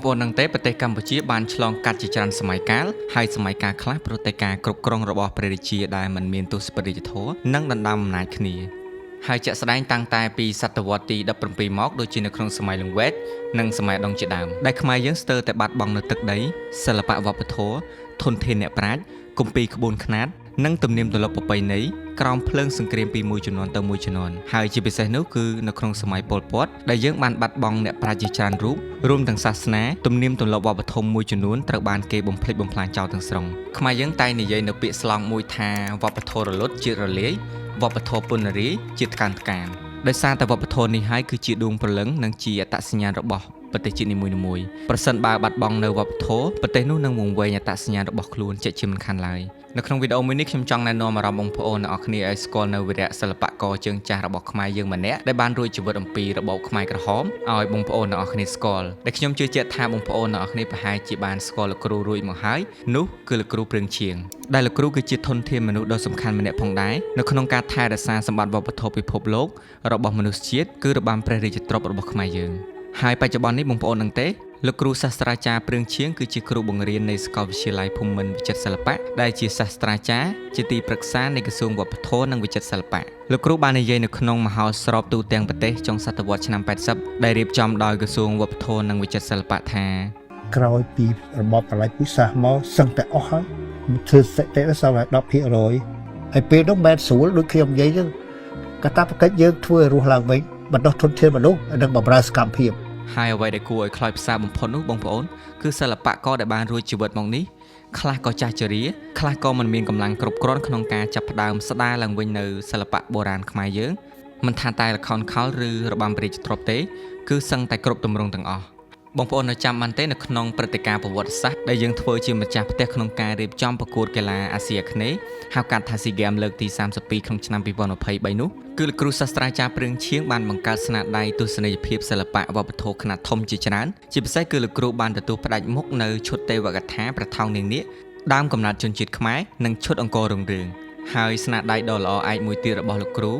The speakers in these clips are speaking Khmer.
ប្អូននឹងទេប្រទេសកម្ពុជាបានឆ្លងកាត់ជាច្រើនសម័យកាលហើយសម័យកាលខ្លះប្រតិការគ្រប់គ្រងរបស់ព្រះរាជាដែលមិនមានទសពិធរាជធម៌និងដណ្ដើមអំណាចគ្នាហើយជាក់ស្ដែងតាំងតែពីសតវត្សទី17មកដូចជានៅក្នុងសម័យលង្វែកនិងសម័យដងជាដើមដែលខ្មែរយើងស្ទើរតែបាត់បង់នៅទឹកដីសិល្បៈវប្បធម៌ធនធានអ្នកប្រាជ្ញគម្ពីរក្បួនខ្នាតនិងទំនៀមទម្លាប់ប្រពៃណីក្រោមភ្លើងសង្គ្រាមពីមួយជំនាន់ទៅមួយជំនាន់ហើយជាពិសេសនោះគឺនៅក្នុងសម័យប៉ុលពតដែលយើងបានបាត់បង់អ្នកប្រាជ្ញជាច្រើនរូបរួមទាំងសាសនាទំនៀមទម្លាប់វប្បធម៌មួយចំនួនត្រូវបានគេបំផ្លិចបំផ្លាញចោលទាំងស្រុងខ្មែរយើងតែងនិយាយនៅពាក្យស្លង់មួយថាវប្បធម៌រលត់ជាតិរលាយវប្បធម៌ពុនរាយជាតិថ្កើងថ្កានដោយសារតែវប្បធម៌នេះហើយគឺជាដួងព្រលឹងនិងជាអត្តសញ្ញាណរបស់ប្រទេសជាតិនីមួយៗប្រសិនបើបាត់បង់នៅវប្បធម៌ប្រទេសនោះនឹងវង្វេងអត្តសញ្ញាណរបស់ខ្លួនជាក់ជាមិនខានឡើយនៅក្នុងវីដេអូមួយនេះខ្ញុំចង់ណែនាំអារម្មណ៍បងប្អូនទាំងអស់គ្នាឲ្យស្គាល់នៅវីរៈសិល្បករជើងចាស់របស់ខ្មែរយើងម្នាក់ដែលបានរួចជីវិតអំពីរបបខ្មែរក្រហមឲ្យបងប្អូនទាំងអស់គ្នាស្គាល់ដែលខ្ញុំជឿជាក់ថាបងប្អូនទាំងអស់គ្នាប្រហែលជាបានស្គាល់លោកគ្រូរួចមកហើយនោះគឺលោកគ្រូព្រឿងឈៀងដែលលោកគ្រូគឺជាធនធានមនុស្សដ៏សំខាន់ម្នាក់ផងដែរនៅក្នុងការថែរក្សាសម្បត្តិវប្បធម៌ពិភពលោករបស់មនុស្សជាតិគឺរបាំព្រះរាជទ្រព្យរបស់ខ្មែរយើងហើយបច្ចុប្បន្ននេះបងប្អូននឹងទេលោកគ្រូសាស្ត្រាចារ្យព្រឿងឈៀងគឺជាគ្រូបង្រៀននៃសាកលវិទ្យាល័យភូមិន្ទវិចិត្រសិល្បៈដែលជាសាស្ត្រាចារ្យជាទីប្រឹក្សានៃក្រសួងវប្បធម៌និងវិចិត្រសិល្បៈលោកគ្រូបាននិយាយនៅក្នុងមហោស្រពទូទាំងប្រទេសចុងសតវត្សឆ្នាំ80ដែលរៀបចំដោយក្រសួងវប្បធម៌និងវិចិត្រសិល្បៈថា ក្រោយពីរបបបល័យពុសាសមកសឹងតែអស់ហើយធ្វើស្ថិតិសល់តែ10%ហើយពេលនោះមិនស្រួលដូចខ្ញុំនិយាយចឹងកតាបកិច្ចយើងធ្វើឲ្យរស់ឡើងវិញបណ្ដោះធនធានមនុស្សនិងបម្រើសកម្មភាព ហើយអ្វីដែលគួរឲ្យខ្លោចផ្សាបំផុតនោះបងប្អូនគឺសិល្បករដែលបានរួចជីវិតមកនេះខ្លះក៏ចាស់ជរាខ្លះក៏មិនមានកម្លាំងគ្រប់គ្រាន់ក្នុងការចាប់ផ្ដើមស្ដារឡើងវិញនៅសិល្បៈបុរាណខ្មែរយើងមិនថាតែល្ខោនខោលឬរបាំព្រះរាជទ្រព្យទេគឺសឹងតែគ្រប់ទម្រង់ទាំងអស់បងប្អូននៅចាំបានទេនៅក្នុងព្រឹត្តិការណ៍ប្រវត្តិសាស្ត្រដែលយើងធ្វើជាម្ចាស់ផ្ទះក្នុងការរៀបចំប្រកួតកីឡាអាស៊ីអាគ្នេយ៍ហៅកាត់ថា SEA Games លើកទី32ក្នុងឆ្នាំ2023នោះគឺលោកគ្រូសាស្ត្រាចារ្យព្រឿងឈៀងបានបង្កើតស្នាដៃទស្សនីយភាពសិល្បៈវប្បធម៌ខ្នាតធំជាច្រើនជាពិសេសគឺលោកគ្រូបានទទួលផ្ដាច់មុខនៅឈុតទេវកថាព្រះថោងនាងនាគដើមកំណើតជនជាតិខ្មែរនិងឈុតអង្គររុងរឿងហើយស្នាដៃដ៏ល្អឯកមួយទៀតរបស់លោកគ្រូ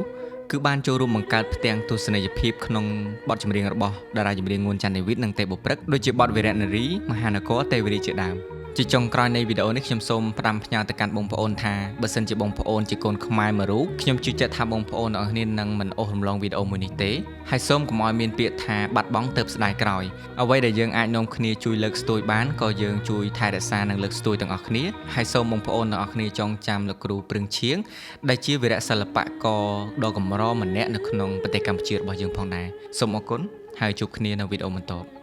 គឺបានចូលរួមបង្កើតផ្ទាំងទស្សនីយភាពក្នុងបទចម្រៀងរបស់តារាចម្រៀងងួនច័ន្ទនេវិតនិងទេពបុព្រឹកដូចជាបទវីរៈនារីមហានគរទេវរាជជាដើមជាចុងក្រោយនៃវីដេអូនេះខ្ញុំសូមផ្ដាំផ្ញើទៅកាន់បងប្អូនថាបើសិនជាបងប្អូនជាកូនខ្មែរមួយរូបខ្ញុំជឿជាក់ថាបងប្អូនទាំងអស់គ្នានឹងមិនអូសរំលងវីដេអូមួយនេះទេហើយសូមកុំឲ្យមានពាក្យថាបាត់បង់ទៅស្ដាយក្រោយអ្វីដែលយើងអាចនាំគ្នាជួយលើកស្ទួយបានក៏យើងជួយថែរក្សានិងលើកស្ទួយទាំងអស់គ្នាហើយសូមបងប្អូនទាំងអស់គ្នាចងចាំលោកគ្រូព្រឿងឈៀងដែលជាវីរៈសិល្បករដ៏កម្រម្នាក់នៅក្នុងប្រទេសកម្ពុជារបស់យើងផងដែរសូមអរគុណហើយជួបគ្នានៅវីដេអូបន្ត។